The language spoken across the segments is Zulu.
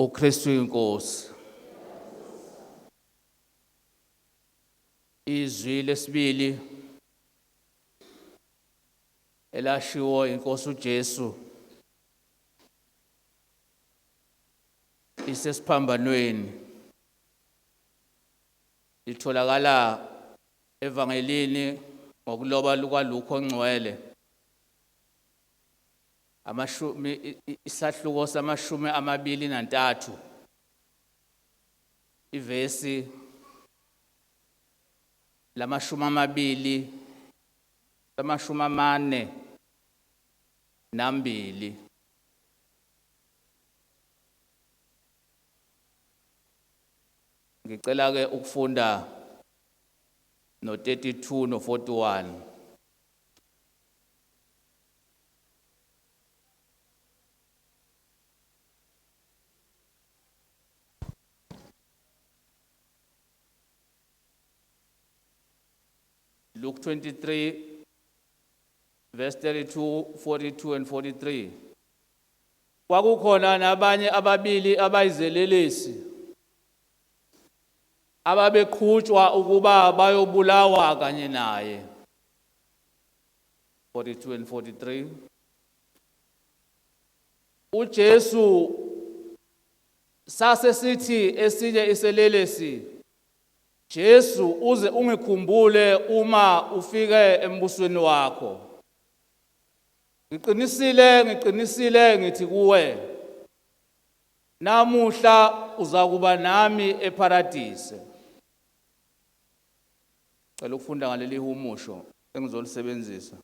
UKristu inkosi. Izwi lesibili elashiwo inkosi uJesu isesiphambanweni litholakala evangelini ngokuloba lukaLuka ongcwele amashumi isahluko samashumi amabili nantathu ivesi lamashumi amabili lamashumi amane nambili. Ngicela ke ukufunda no 32 no 41. Luke 23 verse 32, 42 and 43. Kwakukhona nabanye ababili abayizelelesi ababeqhutshwa ukuba bayobulawa kanye naye. 42 and 43. uJesu sase sithi esinye iselelesi, Jesu, uze ungikhumbule uma ufike embusweni wakho. Ngiqinisile, ngiqinisile ngithi kuwe, namuhla uzakuba nami eParadise. Cela ukufunda ngaleli humusho engizolisebenzisa.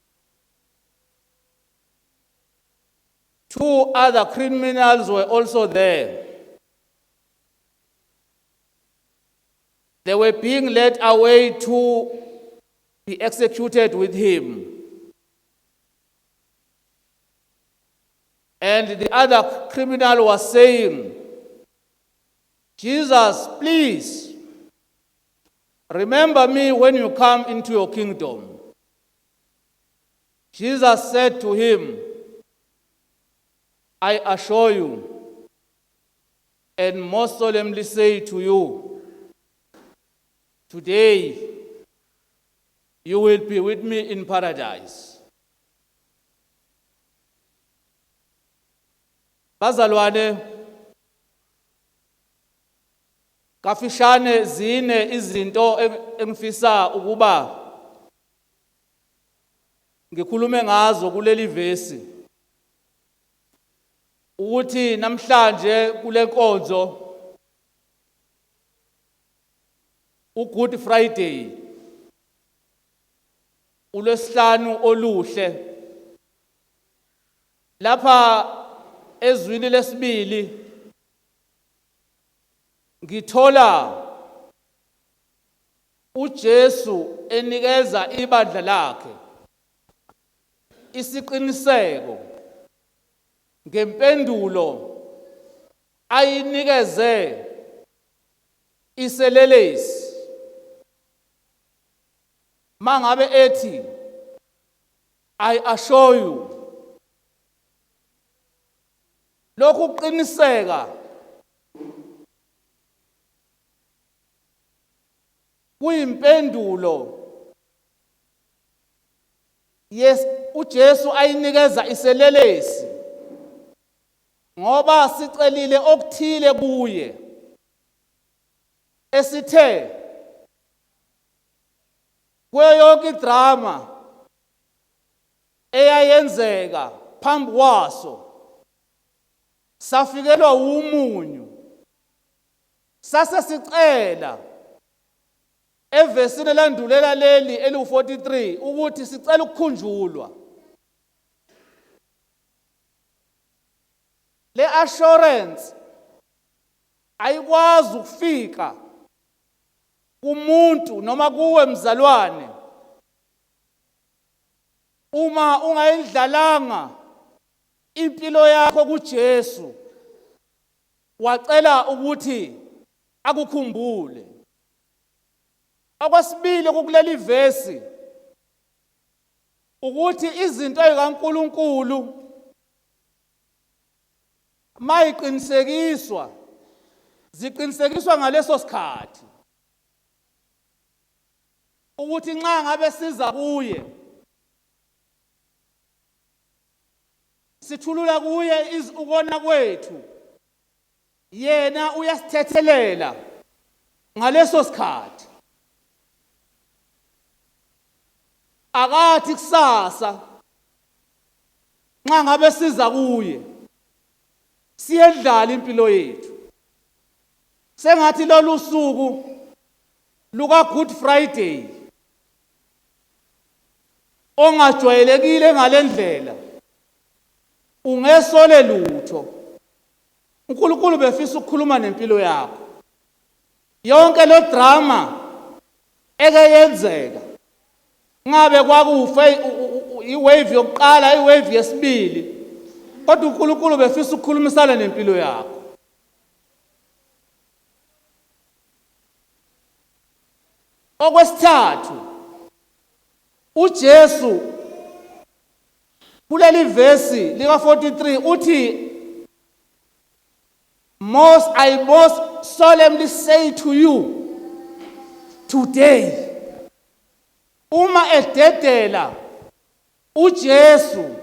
Two other criminals were also there. They were being led away to be executed with him. And the other criminal was saying, Jesus, please remember me when you come into your kingdom. Jesus said to him, I assure you, and most solemnly say to you, today you will be with me in paradise. Bazalwane, kafishane zine izinto engifisa ukuba ngikhulume ngazo kuleli vesi, ukuthi namhlanje kule nkonzo uGood Friday, uLwesihlanu oluhle, lapha ezwini lesibili ngithola uJesu enikeza ibandla lakhe isiqiniseko ngempendulo ayinikeze iselelesi mangabe ethi, I assure you. Lokhu kuqiniseka kuyimpendulo yes uJesu ayinikeza iselelesi ngoba sicelile okuthile kuye esithe kuyo yonke idrama eyayenzeka phambi kwaso safikelwa umunyu, sase sicela evesini elandulela leli eliwu-43 ukuthi sicela ukukhunjulwa. Le assurance ayikwazi ukufika kumuntu noma kuwe mzalwane uma ungayindlalanga impilo yakho kuJesu wacela ukuthi akukhumbule. Okwesibili kukuleli vesi ukuthi izinto ezikaNkuluNkulu mayiqinisekiswa Ziqinisekiswa ngaleso sikhathi ukuthi nxa ngabe siza kuye sithulula kuye ukona kwethu, yena uyasithethelela ngaleso sikhathi. Akathi kusasa nxa ngabe siza kuye siyedlala impilo yethu. Sengathi lolu suku luka Good Friday ongajwayelekile ngalendlela ungesole lutho. uNkulunkulu befisa ukukhuluma nempilo yakho. Yonke lo drama eke yenzeka, ngabe kwakufe iwave yokuqala, iwave yesibili, kodwa uNkulunkulu befisa ukukhulumisana nempilo yakho. Okwesithathu, uJesu kuleli vesi lika 43 uthi, Most I most solemnly say to you today. Uma ededela uJesu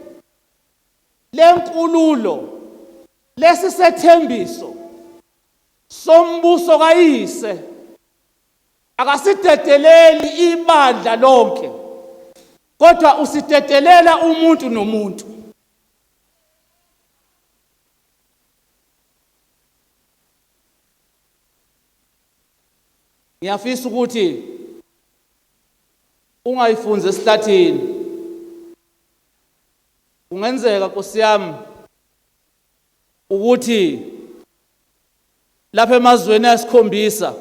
lenkululo, lesisethembiso sombuso kayise, akasidedeleli ibandla lonke, kodwa usidedelela umuntu nomuntu. Ngiyafisa ukuthi ungayifunzi esihlathini. Kungenzeka, Nkosi yami, ukuthi lapha emazweni asikhombisa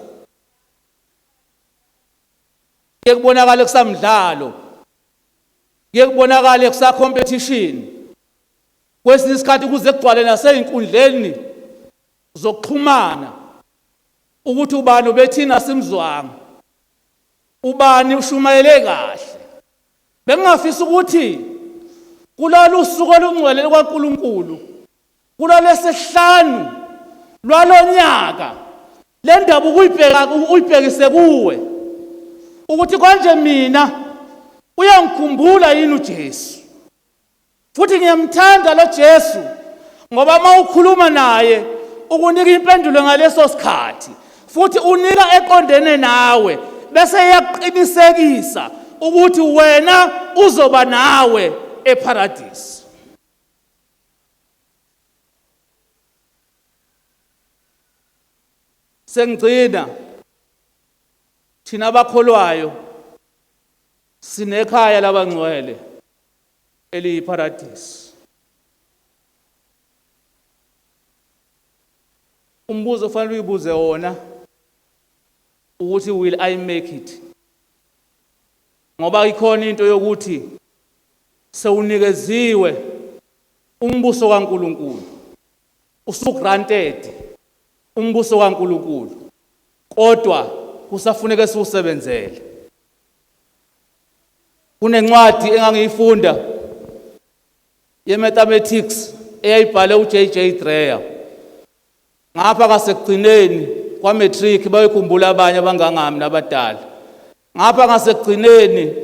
kuye kubonakale kusamdlalo, kuye kubonakale kusa competition, kwesinye isikhathi kuze kugcwale nasey'nkundleni zokuxhumana ukuthi ubani ubethina simzwanga, ubani ushumayele kahle. Bengingafisa ukuthi kulolu suku olungcwele lukaNkulunkulu, kulolwesihlanu lwalonyaka, le ndaba ukuyibheka uyibhekise kuwe ukuthi konje mina uyangikhumbula yini uJesu. Futhi ngiyamthanda lo Jesu ngoba uma ukhuluma naye ukunika impendulo ngaleso sikhathi, futhi unika eqondene nawe, bese iyakuqinisekisa ukuthi wena uzoba nawe eParadise. Sengigcina, thina abakholwayo sinekhaya labangcwele eliyiparadisi. Umbuzo ofanele uyibuze wona ukuthi, will I make it? Ngoba ikhona into yokuthi sewunikeziwe umbuso kaNkuluNkulu, usugranted umbuso kaNkuluNkulu, kodwa kusafuneka siwusebenzele. Kunencwadi engangiyifunda ye-mathematics eyayibhale uJJ Dreyer ngapha ngasekugcineni kwa-matric, bayikhumbula abanye abangangami nabadala. Ngapha ngasekugcineni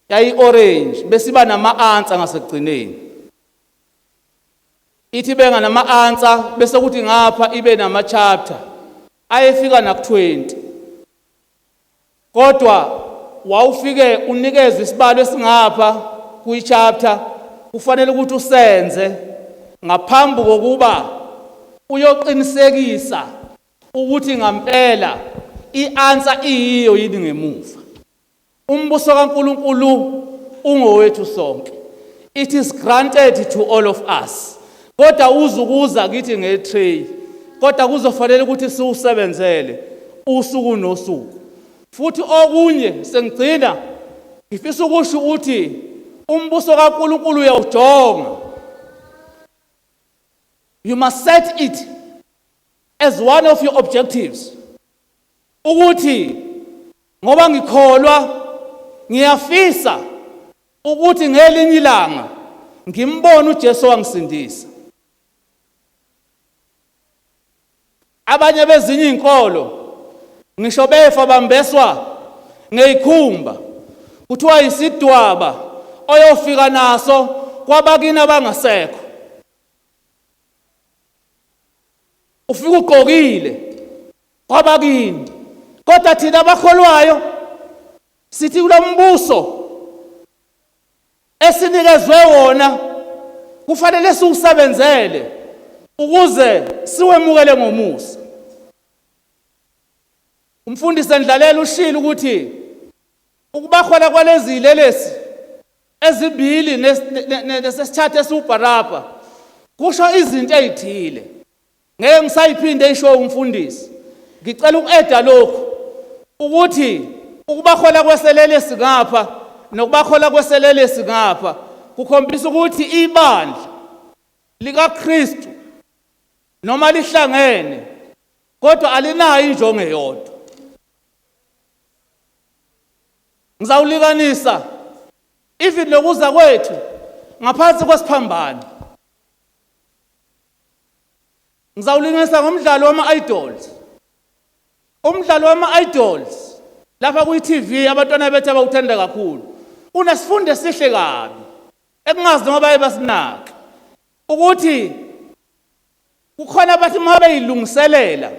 yayi-orange, besiba nama-answer ngasekugcineni, ithi benga nama-answer, bese kuthi ngapha ibe nama-chapter ayefika naku-20, kodwa wawufike unikezwe isibalo esingapha kwi-chapter, kufanele ukuthi usenze ngaphambi kokuba uyoqinisekisa ukuthi ngampela i-answer iyiyo yini ngemuva. Umbuso kaNkuluNkulu ungowethu sonke, it is granted to all of us, kodwa uzukuza kithi ngetray, kodwa kuzofanele ukuthi siwusebenzele usuku nosuku. Futhi okunye sengigcina, ngifisa ukusho ukuthi umbuso kaNkuluNkulu uyawujonga. You must set it as one of your objectives ukuthi ngoba ngikholwa, ngiyafisa ukuthi ngelinye ilanga ngimbone uJesu wangisindisa. Abanye bezinye izinkolo ngisho befa bambeswa ngeyikhumba, kuthiwa isidwaba oyofika naso kwabakini abangasekho. Ufika ugqokile kwabakini, kodwa thina abakholwayo sithi kulombuso esinikezwe wona kufanele siwusebenzele ukuze siwemukele ngomusa. Umfundisi Ndlalela ushilo ukuthi ukubakhona kwalezi lelesi ezimbili nesesithathu esiwubharabha kusho izinto ezithile. Ngeke ngisayiphinde isho umfundisi. Ngicela uku-eda lokhu ukuthi ukubahola kweselelesi ngapha nokubahola kweselelesi ngapha kukhombisa ukuthi ibandla likaKristu noma lihlangene kodwa alinayo injongo eyodwa. Ngizawulikanisa even nokuza kwethu ngaphansi kwesiphambano. Ngizawulingisa ngomdlalo wama-idols. Umdlalo wama-idols lapha kwi-TV abantwana bethu abawuthanda kakhulu unesifundo esihle kabi ekungazi noma baye basinake ukuthi kukhona abathi uma beyilungiselela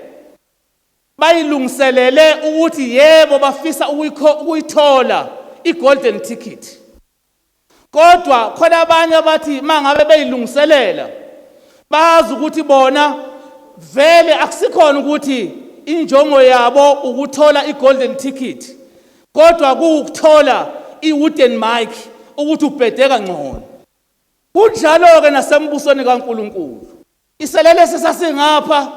bayilungiselele ukuthi yebo bafisa ukuyithola i-golden ticket. Kodwa khona abanye abathi mangabe beyilungiselela bazi ukuthi bona vele akusikhona ukuthi injongo yabo ukuthola i-golden ticket, kodwa kuwukuthola i-wooden mic ukuthi ubhede kangcono. Kunjalo-ke nasembusweni kaNkulunkulu. Iselelesi sasingapha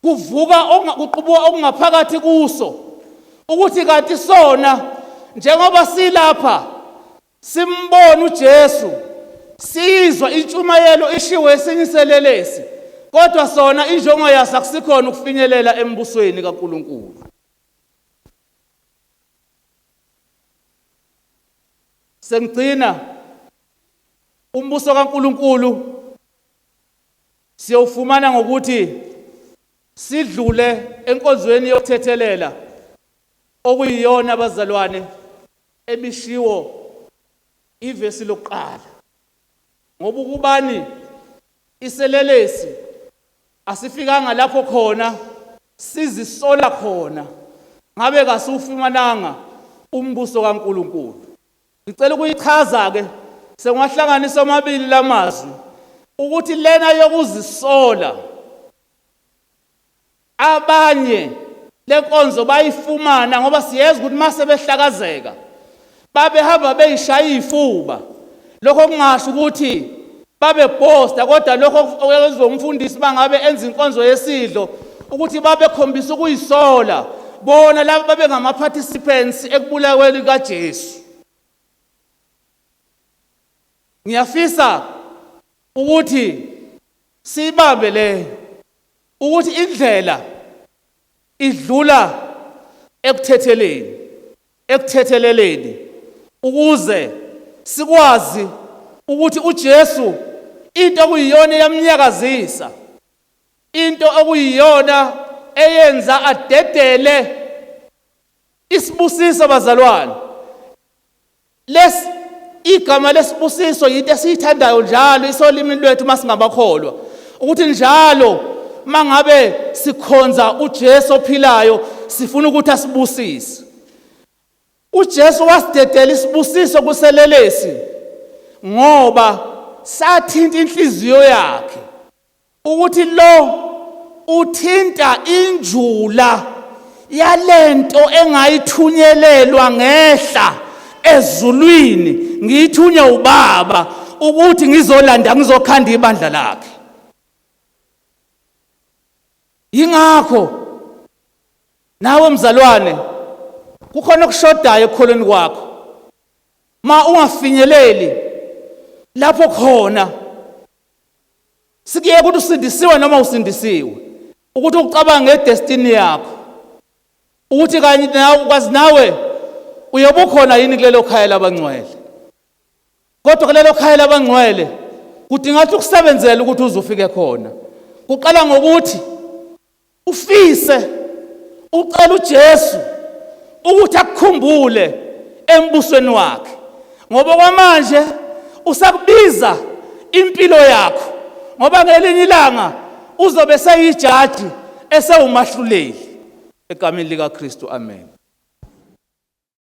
kuvuka kuqubuka okungaphakathi kuso ukuthi kanti sona njengoba silapha simbona uJesu, sizwa intshumayelo ishiwo esinye iselelesi, kodwa sona injongo yaso akusikhona ukufinyelela embusweni kaNkulunkulu. Sengigcina, umbuso kaNkulunkulu siyowufumana ngokuthi sidlule enkonzweni yokuthethelela okuyiyona bazalwane ebishiwo ivesi lokuqala, ngoba ukubani iselelesi asifikanga lapho khona sizisola khona ngabe kasiwufumananga umbuso kaNkulunkulu. Ngicela ukuyichaza ke sengiwahlanganisa omabili lamazwi ukuthi lena yokuzisola abanye lenkonzo bayifumana ngoba siyezwa ukuthi mase behlakazeka babehamba beyishaya izifuba, lokho kungasho ukuthi babeposta, kodwa lokho okwenziwa umfundisi bangabe enza inkonzo yesidlo ukuthi babekhombisa ukuyisola bona laba babengama participants ekubulaweni kaJesu. Ngiyafisa ukuthi siyibambe le ukuthi indlela idlula ekuthetheleni, ekuthetheleleni, ukuze sikwazi ukuthi uJesu into okuyiyona eyamnyakazisa, into okuyiyona eyenza adedele isibusiso bazalwane. Les igama lesibusiso yinto esiyithandayo njalo isolimini lwethu masingabakholwa, ukuthi njalo mangabe sikhonza uJesu ophilayo sifuna ukuthi asibusise. uJesu wasidedela isibusiso kuselelesi ngoba sathinta inhliziyo yakhe ukuthi lo uthinta injula yalento engayithunyelelwa ngehla ezulwini, ngiyithunywe ubaba ukuthi ngizolanda ngizokhanda ibandla lakhe. Yingakho nawe mzalwane kukhona okushodayo ekukholweni kwakho ma ungafinyeleli lapho khona sikuyeka ukuthi usindisiwe noma usindisiwe, ukuthi ucabange ngedestiny yakho ukuthi kanye nawe kwazi nawe uyobe ukhona yini kulelo khaya labangcwele. Kodwa kulelo khaya labangcwele kudinga ukuthi ukusebenzele ukuthi uze ufike khona. Kuqala ngokuthi ufise, ucela uJesu ukuthi akukhumbule embusweni wakhe, ngoba kwamanje usakubiza impilo yakho, ngoba ngelinye ilanga uzobe seyijaji, esewumahluleli. Egameni likaKristu, amen.